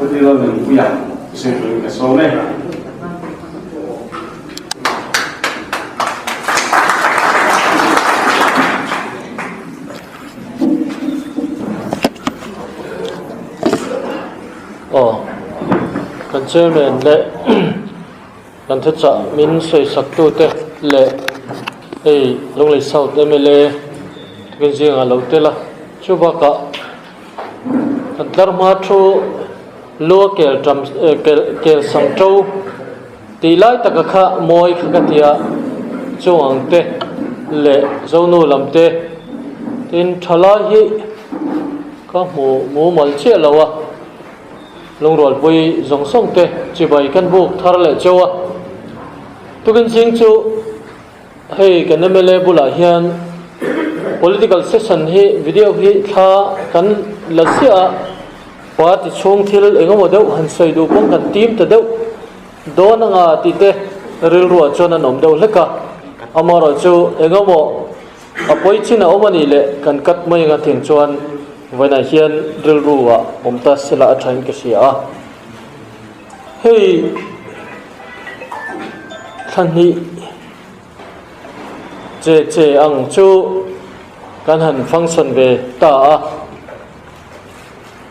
Pu Lalnunpuia thusawi turin ka sawm e. Aw, kan chairman leh kan thuchah min sawisak tute leh hei Lunglei South mla tukin zingah lo tel a, chu bakah kan tlar hma thu lua kel tam kel kel sam to tih lai taka kha mawi kha ka tia chung ang te leh zonu lam te tin thalai hi ka hmu mumal chiah lo a lungrualpui zawng zawng te chibai kan buk thar leh cheu a tukin zing chu Hei kan mla bulah hian political session hi video hi thla kan la ziah a, party chhung thil eng emaw deuh han sawi duh pawh kan tim ta deuh dawn anga tih te rilruah chuan an awm deuh hlek a, amaherawhchu eng emaw a pawi chin a awm a nih leh kan cut mai anga tih ang chuan vawiinah hian rilruah awm ta sela a thain ka hria a, hei. Thla hnih che che ang chu kan han function ve ta a.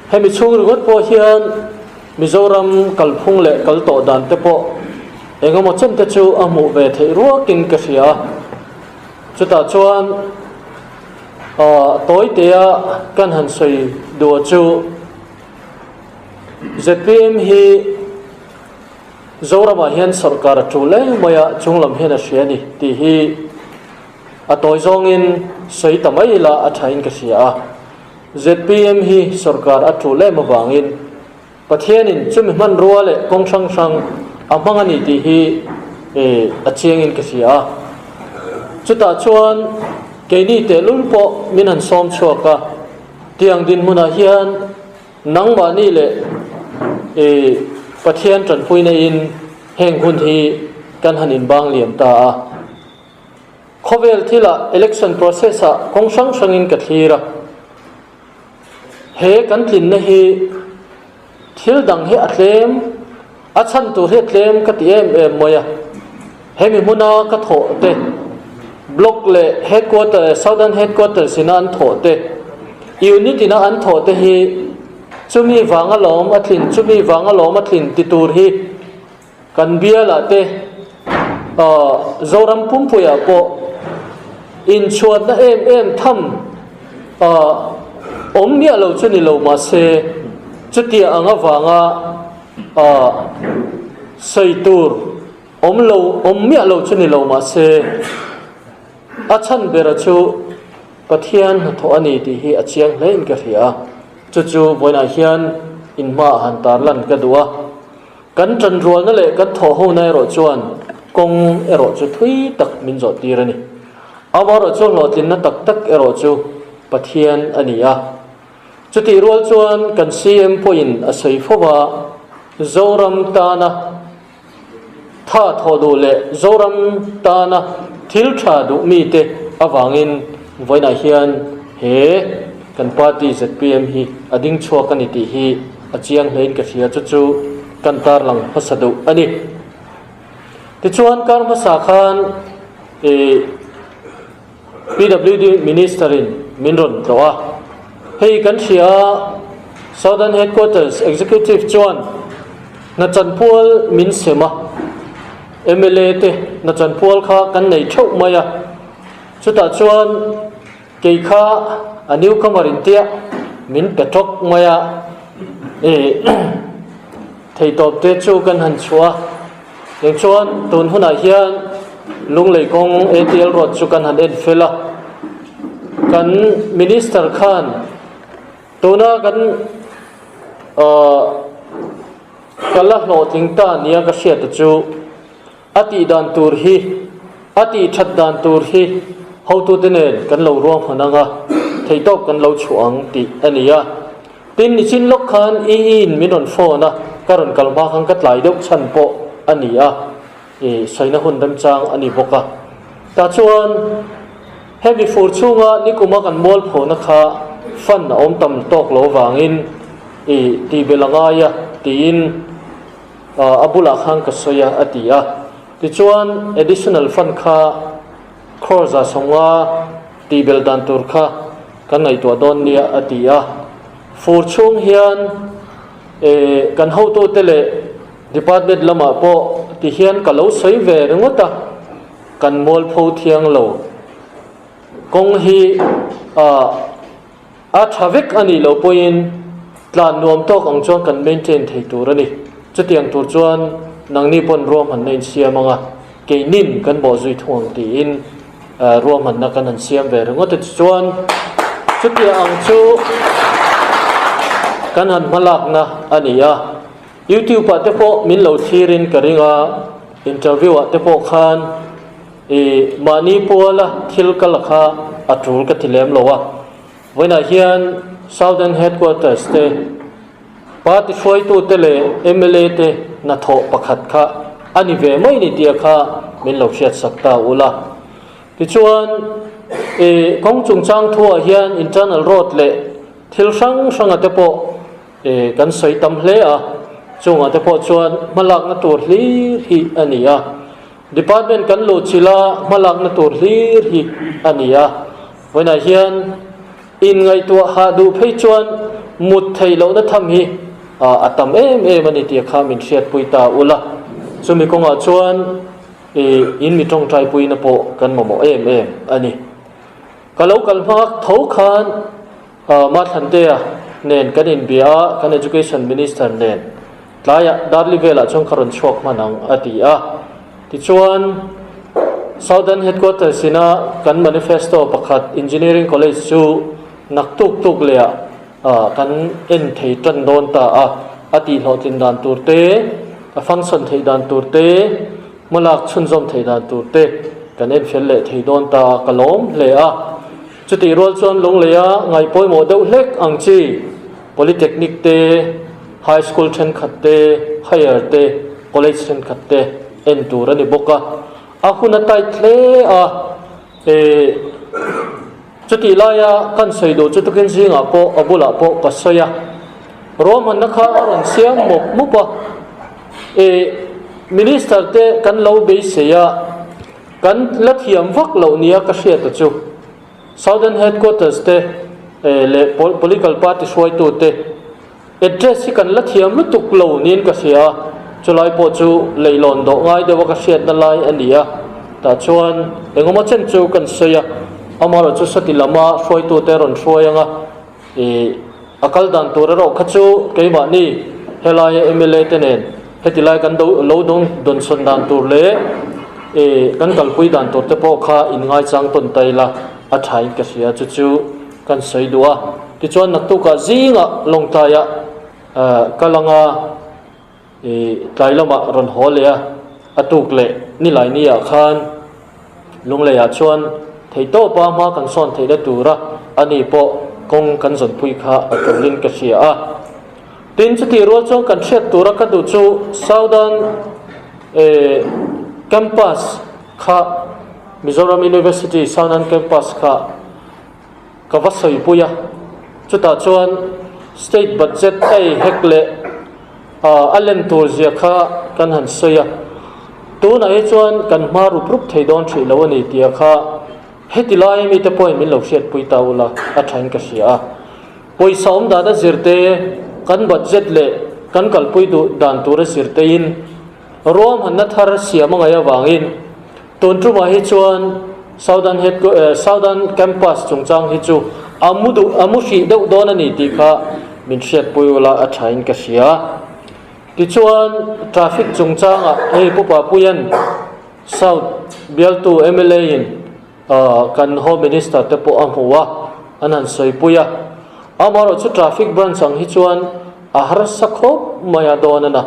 Hemi chhung ringawt pawh hian Mizoram kalphung leh kal tawh dan te pawh eng emaw chen te chu a hmuh ve theih ruakin ka hria a. Chutah chuan tawi tea kan han sawi duh chu zpm hi Zoramah hian sawrkar a tul em mai a, chung lam hian a hria a ni tih hi a tawi zawngin sawi ta mai ila a thain ka hria a. Zpm hi sawrkar a tul em avangin Pathianin chumi hmanrua leh kawng hrang hrang a hmang a ni tih hi a chiangin ka hria a. Chutah chuan keini tehlul pawh min han sawm chhuak a, tiang dinhmunah hian Nangmahni leh i Pathian tanpuina in heng hun hi kan han inbang liam ta a. Khawvel thilah election process ah kawng hrang hrangin ka thlir a. He kan tlinna hi thil dang hi a tlem, a chhan tur hi a tlem ka ti em em mai a. Hemi hmuna ka thawh te, Block leh Headquarter, Southern Headquarters ina an thawh te, Unit ina an thawh te hi chumi vanga lawm a tlin, chumi vanga lawm a tlin ti tur hi kan bialah te Zoram pumpuiah pawh inchhuanna em em tham awm miah lo chu ni lo mahse chutiang ang avanga sawi tur Awm lo, awm miah lo chu ni lo mahse, a chhan bera chu Pathian hnathawh a ni tih hi a chiang hlein ka hria a. Chu chu vawiinah hian in hmaah han tarlan ka duh a. Kan ṭanrualna leh kan thawhhona erawh chuan kawng erawh chu thui tak min zawh tir a ni. Amaherawh chu hlawhtlinna tak tak erawh chu Pathian a ni a. Chutih rual chuan kan CM pawhin a sawi fo va, Zoram tana, Tha thawh duh leh Zoram tana thil tha duh mite avangin vawiinah hian he kan party zpm hi a ding chhuak a ni tih hi a chiang hlein ka hria chu chu kan tarlang hmasa duh a ni. Tichuan kar hmasa khan ih PWD Minister in min rawn tlawh a, hei kan hria a Southern Headquarters Executive chuan hna chanpual min sem a, mla te hna chanpual kha kan nei theuh mai a, chutah chuan kei kha a newcomer in tia min pe tawk mai a, ih Theihtawp te chu kan han chhuah a, eng chuan tun hunah hian Lunglei kawng ATL road chu kan han en fel a, kan Minister khan tuna kan ahh kal a hlawhtling ta nia ka hriat a chu a tih dan tur hi a tih that dan tur hi hotute nen kan lo ruahman ang a, theihtawp kan lo chhuah ang tih a ni a. Tin, nichin lawk khan EE in min rawn phone a, ka rawn kal hma khan ka tlai deuh chhan pawh a ni a, ih sawina hun remchang a ni bawk a. Tah chuan hemi fur chhunga nikuma kan mualphona kha fund a awm tam tawk lo vangin ih tih belh a ngai a. tiin a bulah khan ka sawi a a ti a. Tichuan additional fund kha crore 150 tih belh dan tur kha kan ngaihtuah dawn nia a ti a. Fur chhung hian kan hotute leh department lamah pawh tihian ka lo sawi ve ringawt a, kan mualpho thiang lo. Kawng hi a tha vek a nih loh pawhin tlan nuam tawk ang chuan kan maintain thei tur a ni. Chutiang tur chuan nangni pawn ruahmanna insiam ang a, keinin kan bawhzui thung ang tiin ruahmanna kan han siam ve ringawt a. Tichuan chutiang ang chu kan han hmalakna a ni a. YouTube ah te pawh min lo thlirin ka ring a, interview ah te pawh khan I mahni puala thil ka la kha a tul ka ti lem lo a. Vawiinah hian Southern Headquarters te, party hruaitute leh mla te hnathawh pakhat kha a ni ve mai ni tia kha min lo hriatsak ta ula. Tichuan, i kawng chungchang thuah hian internal road leh thil hrang hranga te pawh i kan sawi tam hle a, chungah te pawh chuan hmalakna tur hlir hi a ni a. Department kan luh chilh a, hmalakna tur hlir hi a ni a. Vawiinah hian inngaihtuah hah duh phei chuan mut theih lohna tham hi a tam em em a ni tih kha min hriatpui ta ula. Chumi kawngah chuan in mi tawngtaipuina pawh kan mamawh em em a ni. Ka lo kal hma tho khan Mathlantea nen kan inbia a, kan Education Minister nen tlaiah Darli velah chuan ka rawn chhuak hman ang a ti a. Tichuan, Southern Headquarters ina kan manifesto pakhat Engineering College chu naktuk tuk lehah kan en thei tan dawn ta a, a tihhlawhtlin dan tur te, a function theih dan tur te, hmalak chhunzawm theih dan tur te kan en fel leh thei dawn ta a, ka lawm hle a. Chutih rual chuan Lungleia ngaih pawimawh deuh hlek ang chi Polytechnic te, High School thenkhat te, Higher te, College thenkhat te en tur a ni bawk a. A hun a tight hle a, eh chutih laia kan sawi duh chu tukin zingah pawh a bulah pawh ka sawi a. Ruahmanna kha a rawn siam mawp mawp a, eh Minister te kan lo beisei a. Kan la thiam vak loh nia ka hriat a chu. Southern Headquarters te leh Political Party hruaitu te address hi kan la thiam lutuk lo niin ka hria a, chulai pawh chu leihlawn dawh ngai deuha ka hriatna lai a ni a, tah chuan engemaw chen chu kan sawi a, amaherawhchu sati lama hruaitu te rawn hruai anga ih a kal dan tur erawh kha chu keimahni helaia mla te nen heti lai kan do lo dawn dawnsawn dan tur leh ih kan kalpui dan tur te pawh kha inngaichang tawn ta ila a thain ka hria chu chu kan sawi duh a. Tichuan naktukah zingah lawngtlaiah kal anga ih tlai lamah rawn haw leh a, a tuk leh nilai niah khan Lungleiah chuan theihtawpa hma kan sawn theihna tura ani pawh kawng kan zawnpui kha a tulin ka hria a. Tin, chutih rual chuan kan hriat tura ka duh chu Southern Campus kha, Mizoram University Southern Campus kha ka va sawipui a. Chutah chuan State Budget ei hek leh a len tur zia kha kan han sawi a. Tunah hi chuan kan hma rup rup thei dawn hrih lo a ni tia kha heti lai mite pawhin min lo hriatpui ta ula a thain ka hria a. Pawisa awm dan a zirte, kan budget leh kan kalpui duh dan tur a zirtein ruahmanna thar siam a ngaih avangin tun tumah hi chuan Southern Head Southern Campus chungchang hi chu a mu duh a mu hrih deuh dawn a ni tih kha min hriatpui ula a thain ka hria. Tichuan traffic chungchangah hei Pu Papuia'n South bialtu mla in Kan Home Minister te pawh a hmu a, an han sawipui a. Amaherawhchu traffic branch ang hi chuan a harsa khawp mai a dawn a na.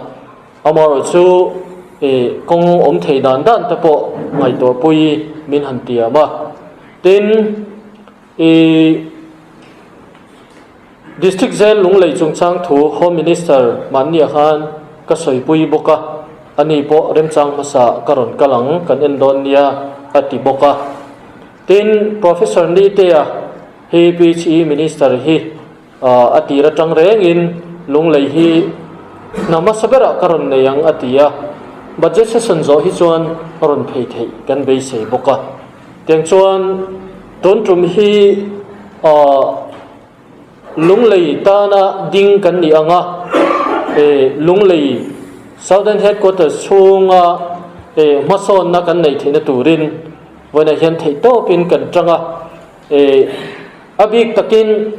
Amaherawhchu ih kawng awm thei dan dan te pawh ngaihtuahpui min han tiam a. Tin, ih District Jail Lunglei chungchang thu Home Minister mahniah khan ka sawipui bawk a, ani pawh remchang hmasa ka rawn kal ang kan en dawn nia a ti bawk a. Tin, Professor Nitea hi PHE Minister hi a tir atang rengin Lunglei hi Hna hmasa berah ka rawn nei ang a ti a, budget session zawh hi chuan rawn phei theih kan beisei bawk a. Tiang chuan tun tum hi aah Lunglei tana ding kan nih ang a, eh Lunglei Southern Headquarters chhunga eh hmasawnna kan neih theihna turin vawiinah hian theihtawpin kan tang a, eh a bik takin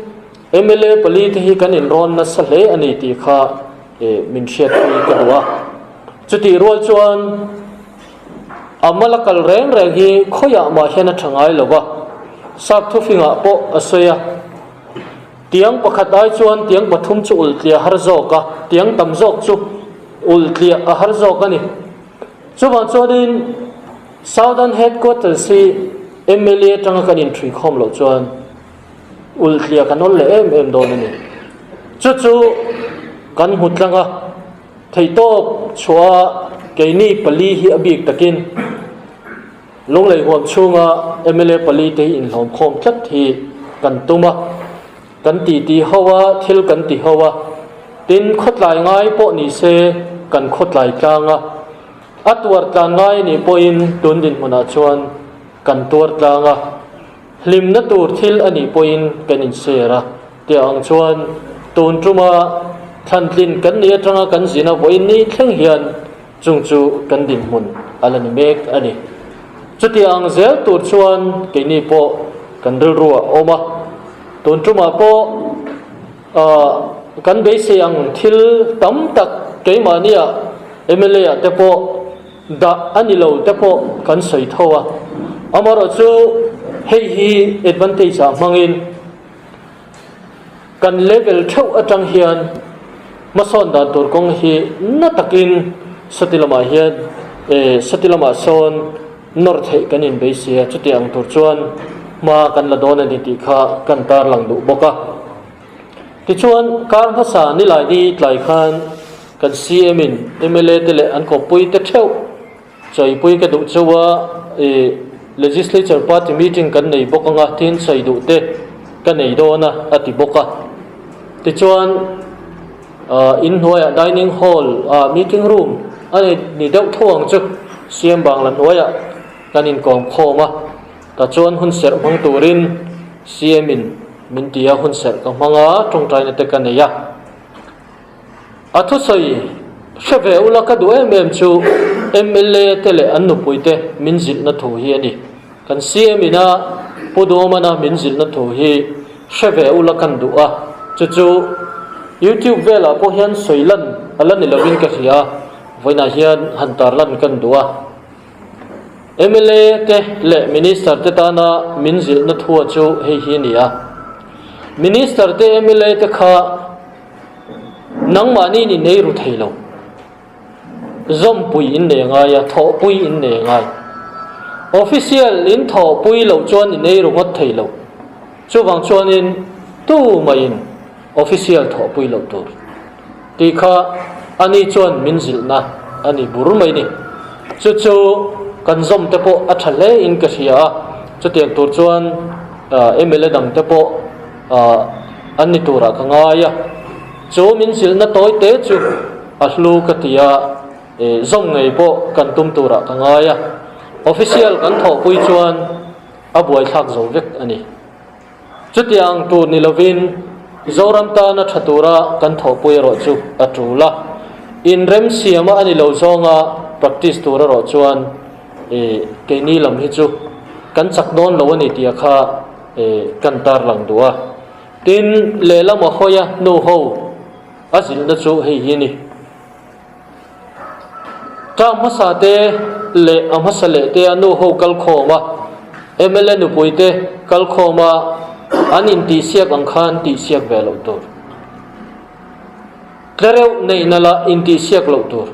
mla pali te hi kan inrawn nasa hle a ni tih kha eh min hriatpui ka duh a. Chutih rual chuan a mala kal reng reng hi khawiah mah hian a tha ngai lo va, sap thufingah pawh a sawi a, tiang pakhat ai chuan tiang pathum chu ulh tliah a har zawk a, tiang tam zawk chu ulh tliah a har zawk a ni. Chuvang chuanin Southern Headquarters hi mla atanga kan inthuikhawm loh chuan ulh tliah kan awl leh em em dawn a ni. Chu chu kan hmu tlang a. Theihtawp chhuah keini pali hi a bik takin Lunglei huam chhunga mla pali te hi inhlawmkhawm tlat hi kan tum a, kan titi ho a, thil kan ti ho a, tin khawtlai ngai pawh ni se kan khawtlai tlang a, a tuar tlan ngai anih pawhin tun dinhmunah chuan kan tuar tlang a, hlimna tur thil anih pawhin kan inshare a. Tih ang chuan tun tuma thlantlin kan nih atanga kan zin a vawiin ni thleng hian chung chu kan dinhmun a la ni mek a ni. Chuti ang zel tur chuan keini pawh kan rilru a awm a, tun tumah pawh kan beisei ang thil tam tak keimahnia mla ah te pawh dah a ni lo te pawh kan sawi tho a, amaherawhchu hei hi advantage ah hmangin, Kan level theuh atang hian hmasawn dan tur kawng hi na takin sati lamah hian eh sati lamah sawn nawr theih kan inbeisi a, chuti ang tur chuan hma kan la dawn a ni tih kha kan tarlang duh bawk a. Tichuan kar hmasa nilai ni tlai khan kan CM in mla te leh an kawppui te theuh Chaipui ka duh chauh a, ih Legislature Party meeting kan nei bawk anga tin sawi duh te ka nei dawn a, a ti bawk a. Tichuan ah inhnuaiah dining hall ah meeting room a nei ni deuh tho ang chu siam bangla hnuaiah kan inkawm khawm a, tachuan hun serh hmang turin CM in min ti a, hun serh ka hmang a, tawngtaina te ka nei a. A thusawi hre ve ula ka duh em em chu mla te leh an nupui te min zilhna thu hi a ni. Kan CM ina Pu Duhawmana min zilhna thu hi hre ve ula kan duh a, chu chu YouTube velah pawh hian sawi lan a la ni lovin ka hria a, vawiinah hian han tar lan kan duh a. Mla te leh Minister te tana min zilhna thua chu hei hi a ni a, Minister te mla te kha, Nangmahni ni nei ru thei lo. Zawmpui in nei a ngai a, thawhpui in nei a ngai. Official in thawhpui loh chuan i nei ru ngawt thei lo. Chuvang chuanin tu maiin official thawhpui loh tur tih kha ani chuan min zilhna a ni bur mai ni. Chu chu kan zawm te pawh a tha hle in ka hria a, chutiang tur chuan mla dang te pawh an ni turah ka ngai a, chu min zilhna tawi te chu a hlu ka ti a, zawm ngei pawh kan tum turah ka ngai a, official kan thawhpui chuan a buaithlak zo vek a ni. Chutiang tur ni lovin Zoram tana tha tura kan thawhpui erawh chu a tul a, inremsiama a ni lo zawnga practice tur erawh chuan keini lam hi chu kan chak dawn lo a ni tih a kha kan tarlang duh a. Tin, lehlam a hawi a nu ho a zilhna chu hei hi a ni. Term hmasa te leh a hmasa leh te a nu ho kal khawm a, mla nupui te kal khawm a an intihsiak ang khan tihsiak ve loh tur. Tlereuh neihna la intihsiak loh tur.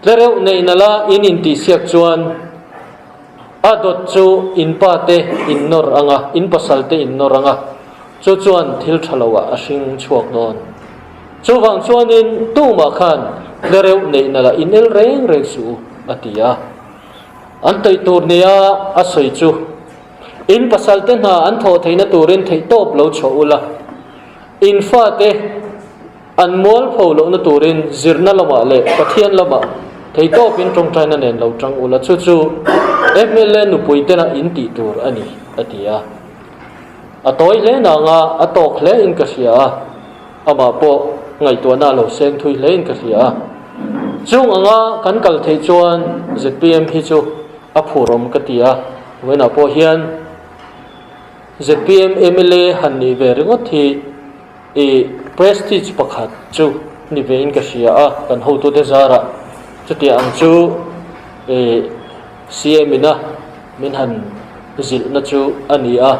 Tlereuh neihna la in intihsiak chuan A dawt chu in pa te in nawr ang a, in pasal te in nawr ang a, chu chuan thil tha lo ah a hring chhuak dawn. Chuvang chuanin tumah khan tlereuh neih nalh ah in el reng reng suh u, a ti a. An tawih tur nia a sawi chu, In pasal te hna an thawh theihna turin theihtawp lo chhuah ula, in fate. An mualpho lohna turin zirna lamah leh Pathian lamah theitawpin tawngtaina nen lo tang ula, chu chu mla nupui tena in tih tur a ni, a ti a. A tawi hle nanga a tawk hle in ka hria a, amah pawh ngaihtuahna a lo seng thui hle in ka hria a. Chung anga kan kal theih chuan zpm hi chu a phurawm ka ti a, vawiinah pawh hian zpm mla han nih ve ringawt hi I prestige pakhat chu ni ve in ka hria a, kan hotute zarah chutiang ang chu i CM ina min han zilhna chu a ni a.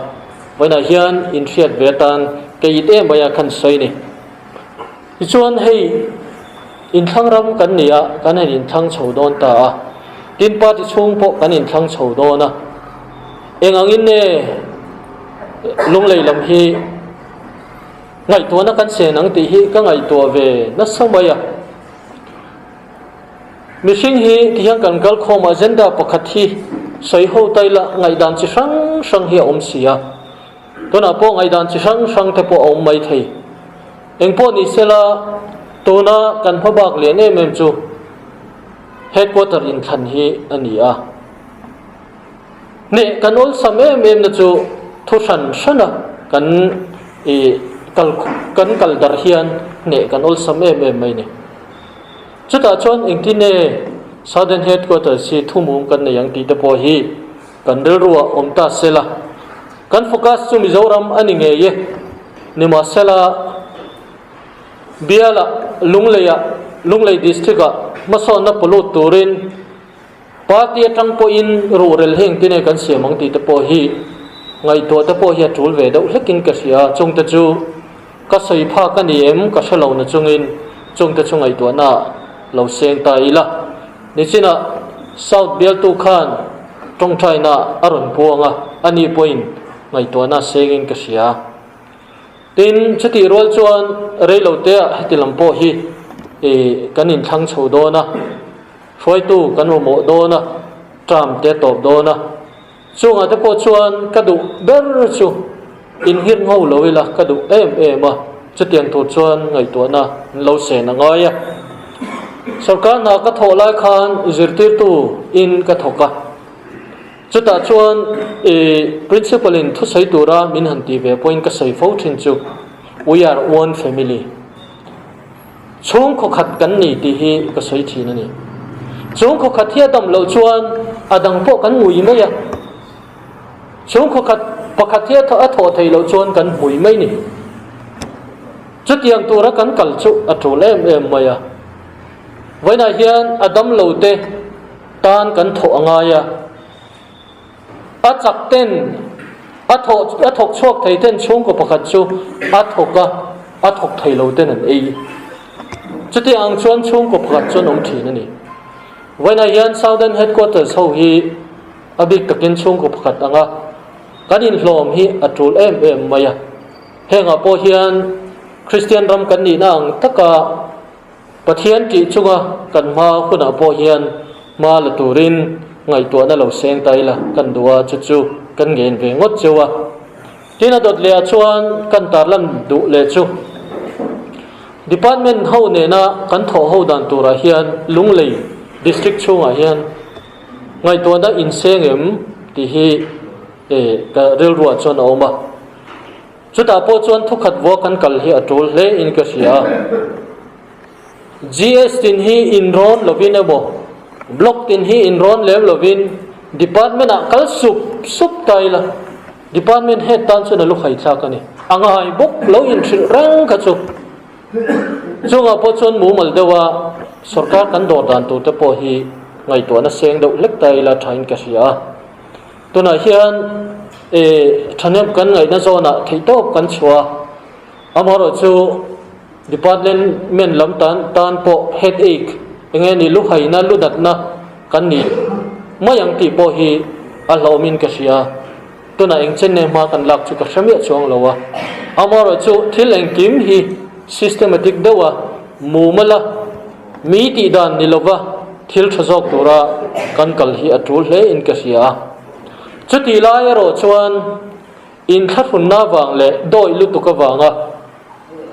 Vawiinah hian inhriat ve atan ka it em mai a khan sawi ni. Tichuan hei inthlang ram kan ni a, kan han inthlang chho dawn ta a, tin party chhung pawh kan inthlang chho dawn a, eng angin nge Lunglei lam hi Ngaihtuahna kan sen ang tih hi ka ngaihtuah ve nasa mai a. Mihring hi tihian kan kal khawm agenda pakhat hi sawi ho ta ila ngaihdan chi hrang hrang hi a awm si a. Tunah pawh ngaihdan chi hrang hrang te pawh a awm mai thei. Engpawh ni sela tuna kan hmabak lian em em chu headquarter inthlan hi a ni a. Hneh kan awlsam em em na chu thu hran hrana kan ih kal kan kal darh hian hneh kan awlsam em em mai ni. Chutah chuan engtin nge Southern Headquarters hi thumum kan nei ang tih te pawh hi kan rilruah awm ta sela. Kan focus chu Mizoram a ni ngei e. Nimahsela bialah Lungleiah Lunglei District-ah hmasawnna pollute turin Party atang pawhin ruhrel heng te nen kan siam ang tih te pawh hi ngaihtuah te pawh hi a tul ve deuh hlekin ka hria. Chungte chu ka sawi phak a ni em ka hre lo na chungin chungte chu ngaihtuahna ah lo seng ta ila. Nichinah South bialtu khan tawngtaina a rawn puang a, ani pawhin ngaihtuahna sengin ka hria. Tin, chutih rual chuan reiloteah heti lam pawh hi kan inthlang chho dawn a. Hruaitu kan mamawh dawn a, term te tawp dawn a. Chungah te pawh chuan ka duh ber chu inhir ngho lo ila ka duh em em a, chutiang tur chuan ngaihtuahna an lo sen a ngai a. Sorkar hna ka thawh lai khan zirtirtu in ka thawk a, chutah chuan i principal in thusawi tura min han ti ve pawhin ka sawi fo thin chu, We are one family. Chhungkhaw khat kan ni tih hi ka sawi thin a ni. Chhungkhaw khat hi a dam loh chuan a dang pawh kan ngui mai a. Chhungkhaw khat pakhat hi a thawh theih loh chuan kan hmui mai ni. Chutiang tura kan kal chu a tul em em mai a. Vawiinah hian a dam lo te tan kan thawh a ngai a. A chak ten a thawh a thawk chhuak thei ten chhungkaw pakhat chu a thawk a, a thawk thei lo ten an ei. Chutiang ang chuan chhungkaw pakhat chu an awm thin a ni. Vawiinah hian Southern Headquarters ho hi a bik takin chhungkaw pakhat anga kan inhlawm hi a tul em em mai a. Hengah pawh hian Kristian ram kan nihna ang taka Pathian tih chunga kan hma hunah pawh hian hma la turin ngaihtuahna lo seng ta ila kan duh a, chu chu kan ngen ve ngawt cheu a. Tin a dawt lehah chuan kan tarlan duh leh chu Department ho nena kan thawh ho dan turah hian Lunglei District chhungah hian ngaihtuahna inseng em tih hi ka rilruah chuan a awm a. Chutah pawh chuan thukhat vua kan kal hi a tul hle in ka hria. GS tin hi inrawn lovin emaw, Block tin hi inrawn lem lovin Department ah kal sup sup ta ila, Department head tan chuan a lu khai thlak a ni. A ngai bawk lo inhrilh reng kha chu. Chungah pawh chuan mumal deuha sorkar kan dawr dan tur te pawh hi ngaihtuahna seng deuh hlek ta ila thain ka hria. Tunah hian thahnem kan ngaihna zawnah theihtawp kan chhuah a, amaherawh chu department lam tan tan pawh headache eng nge ni luhaina ludatna kan ni mai ang tih pawh hi a hlauhawmin ka hria. Tunah eng chen nge hma kan lak chu ka hre miah chuang lo a, amaherawh chu thil engkim hi systematic deuha mumal a, Mi tih dan ni lova thil tha zawk tura kan kal hi a tul hle in ka hria a. Chutih lai erawh chuan inthlahrunna avang leh dawih lutuk avanga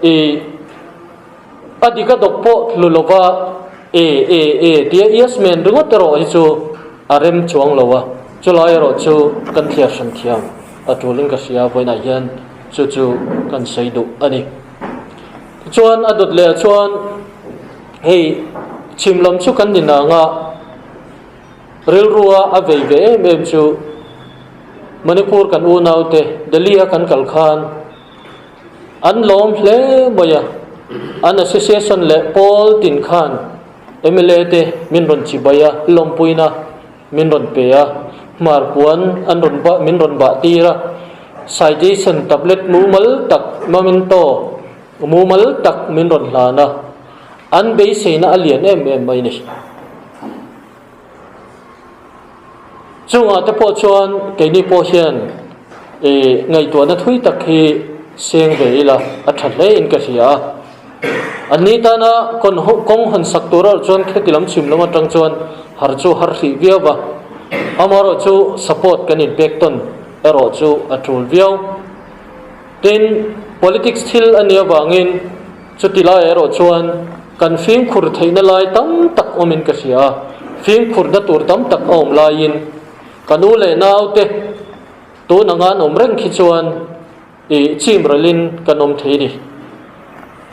i. A dik a dawk pawh tlu lova e e e tia yes man ringawt erawh hi chu a rem chuang lo a, chulai erawh chu kan thliar hran thiam a tulin ka hria vawiinah hian chu chu kan sawi duh a ni. Tichuan a dawt leh ah chuan hei chhim lam chu kan ni nang a, rilrua a vei ve em em chu Manipur kan unaute Delhi a kan kal khan An lawm hle mai a, an association leh pawl tin khan mla te min rawn chibai a, lawmpuina min rawn pe a, hmarpuan an rawn bah min rawn bah tir a, citation tablet mumal tak memento mumal tak min rawn hlan a, an beiseina a lian em em mai a ni. Chungah te pawh chuan keini pawh hian ih ngaihtuahna thui tak hi seng ve ila a tha hle in ka hria a. An ni tana kawn kawng hawn sak tur erawh chuan kheti lam chhim lam atang chuan har chu har hrih viau va, amaherawh chu support kan inpek tawn erawh chu a tul viau. Tin, politics thil a nih avangin chuti lai erawh chuan kan fimkhur theihna lai tam tak awmin ka hria a, fimkhurna tur tam tak a awm laiin ka nu leh naute tun anga an awm reng khi chuan ih chim ralin kan awm thei a ni.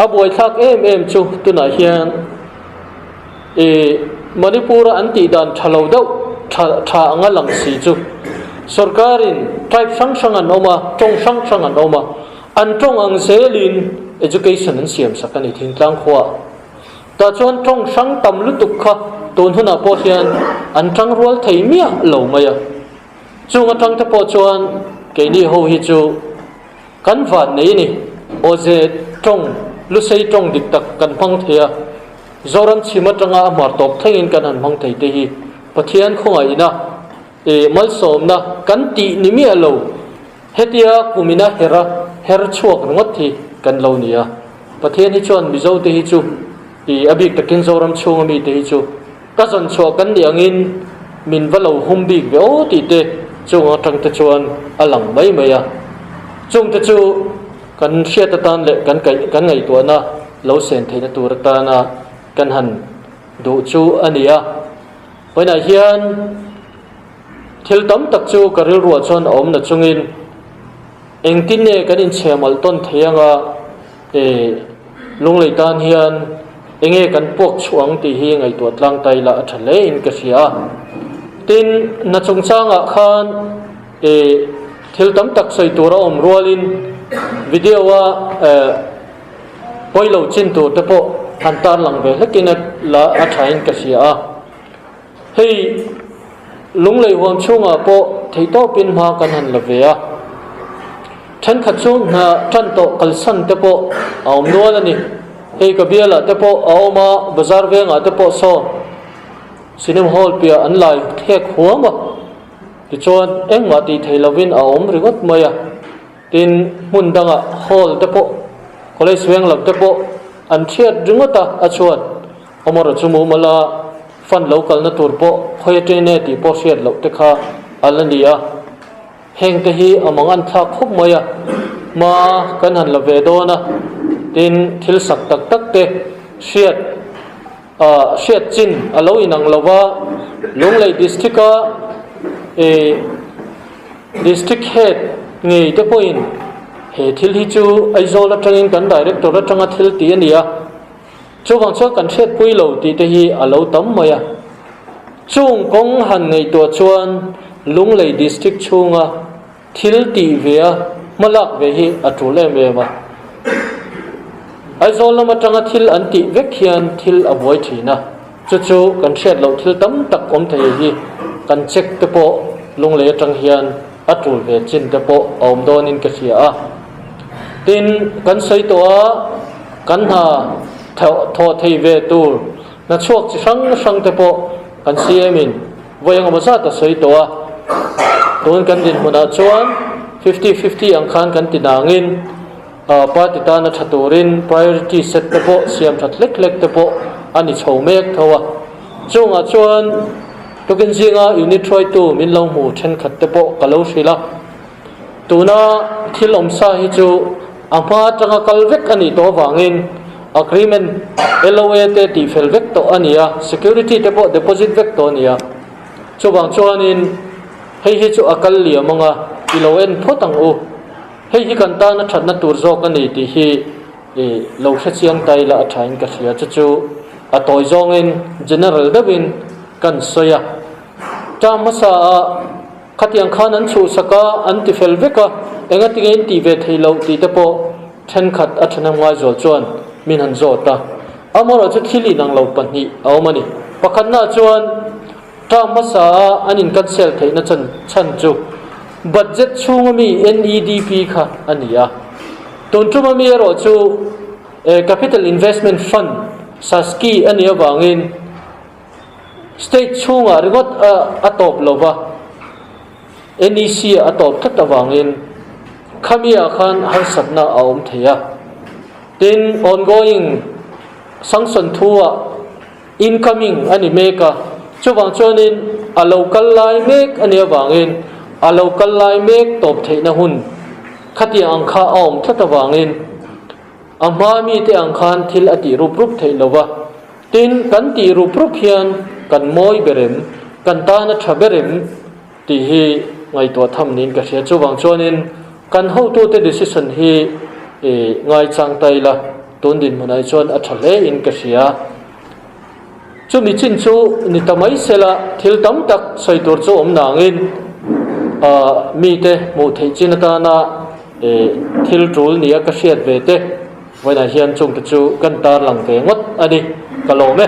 A buaithlak em em chu tunah hian ih Manipur-a an tih dan tha lo deuh tha tha anga lang si chu sorkarin tribe hrang hrang an awm a, tawng hrang hrang an awm a, an tawng ang zelin education an siam sak a ni thingtlang khuaah. Tah chuan tawng hrang tam lutuk kha tun hunah pawh hian an tang rual thei miah lo mai a. Chung atang te pawh chuan keini ho hi chu Kan van nei a ni. Awze tawng, Lusei tawng dik tak kan hmang thei a, Zoram chhim atanga a hmar tawp thlengin kan han hmang thei te hi Pathian khawngaihna, eh, malsawmna kan tih ni miah lo. Hetia kumina hera her chhuak ringawt hi kan lo ni a. Pathian hi chuan Mizo te hi chu, ih, a bik takin Zoram chhunga mi te hi chu ka zawn chhuah kan nih angin min va lo hum bik ve aw tih te chung atang te chuan a lang mai mai a. Chung te chu kan hriat atan leh kan kaih kan ngaihtuahna lo sen theihna tur atana kan han duh chu a ni a. Vawiinah hian thil tam tak chu ka rilruah chuan a awm na chungin engtin nge kan inchhehmalh tawn thei anga E, Lunglei tan hian enge kan puak chhuah ang tih hi ngaihtuah tlang ta ila a tha hle in ka hria a. Tin, na chungchangah khan e, thil tam tak sawi tur a awm rualin video a e, pawi lo chin tur te pawh han tarlang ve hlekin a la a tha in ka hria a. Hei Lunglei huam chhungah pawh theihtawpin hma kan han la ve a. Thenkhat chu hna tan tawh kalsan te pawh a awm nual a ni. Hei ka bialah te pawh a awm a, bazar vengah te pawh saw cinema hall piah an lai thlek huam a, tichuan engmah tih theih lovin a awm ringawt mai a. Tin, hmun dangah hall te pawh, college veng lam te pawh an thiat ringawt a, a chhuat. Amawra chu mumal a fund lo kalna tur pawh khawi atangin nge tih pawh hriat loh te kha a la ni a. Heng te hi a mang an thlak khawp mai a, hma kan han la ve dawn a, tin thil sak tak tak te hriat ah hriat chin a lo inang lo va, Lunglei District a eh District Head ngei te pawhin he thil hi chu Aizawl atangin kan Director atanga thil tih a ni a. Chuvang chuan kan hriatpui lo tih te hi a lo tam mai a. Chung kawng han ngaihtuah chuan Lunglei District chhunga thil tih ve a hmalak ve hi a tul em em a. Aizawl lam atanga thil an tih vek hian thil a buai thin a, chu chu kan hriat loh thil tam tak awm thei hi kan check te pawh Lunglei atang hian a tul ve chin te pawh a awm dawnin ka hria a. Tin, kan sawi tawh a, kan hna thawh thei ve tur hna chhuak chi hrang hrang te pawh kan CM in vawi engemaw zat a sawi tawh a. Tun kan dinhmunah chuan fifty fifty ang khan kan ti nangin party tana tha turin priority set te pawh siam that hlek hlek te pawh a ni chho mek tho a. Chungah chuan tukin zinga unit hruaitu min lo hmu thenkhat te pawh ka lo hrilh a. Tuna thil awm sa hi chu a hma atanga kal vek a nih tawh avangin Agreement LOA te tihfel vek tawh a ni a, security te pawh deposit vek tawh a ni a. Chuvang chuanin hei hi chu a kal liam ang a, i lo en phawt ang u. Hei hi kan tana thatna tur zawk a ni tih hi i lo hre chiang ta ila a thain ka hria. Chu chu a tawi zawngin general deuhin kan sawi a. Term hmasa ah khatiang khan an chhuhsak a, an ti fel vek a, engatinge in tih ve theih loh tih te pawh thenkhat a thahnem ngaizual chuan min han zawt a. Amaherawhchu chu thil inang lo pahnih a awm a ni. Pakhatnaah chuan term hmasa a an in cancel theihna chan chhan chu budget chhunga mi NEDP kha a ni a. Tun tuma mi erawh chu Capital Investment Fund, SASCI, a nih avangin State chhungah ringawt a tawp lo va, NEC ah a tawp tlat avangin khamiah khan harsatna a awm thei a. Tin, ongoing sanction thu-ah incoming a ni mek a, chuvang chuanin a lo kal lai mek a nih avangin a lo kal lai mek tawp theihna hun khatiang ang kha a awm tlat avangin a hma mite ang khan thil a tih rup rup theih lo va. Tin, kan tih rup rup hian kan mawi ber em, kan tan a tha ber em tih hi ngaihtuah tham niin ka hria. Chuvang chuanin kan hotute decision hi ngaichang ta ila, tun dinhmunah hi chuan a tha hle in ka hria. Chumi chin chu ni ta mai sela thil tam tak sawi tur chu awm nangin mite hmuh theih chin atana thil tul nia ka hriat ve te, Vawiinah hian chungte chu kan tarlang ve ngawt a ni, ka lawm e.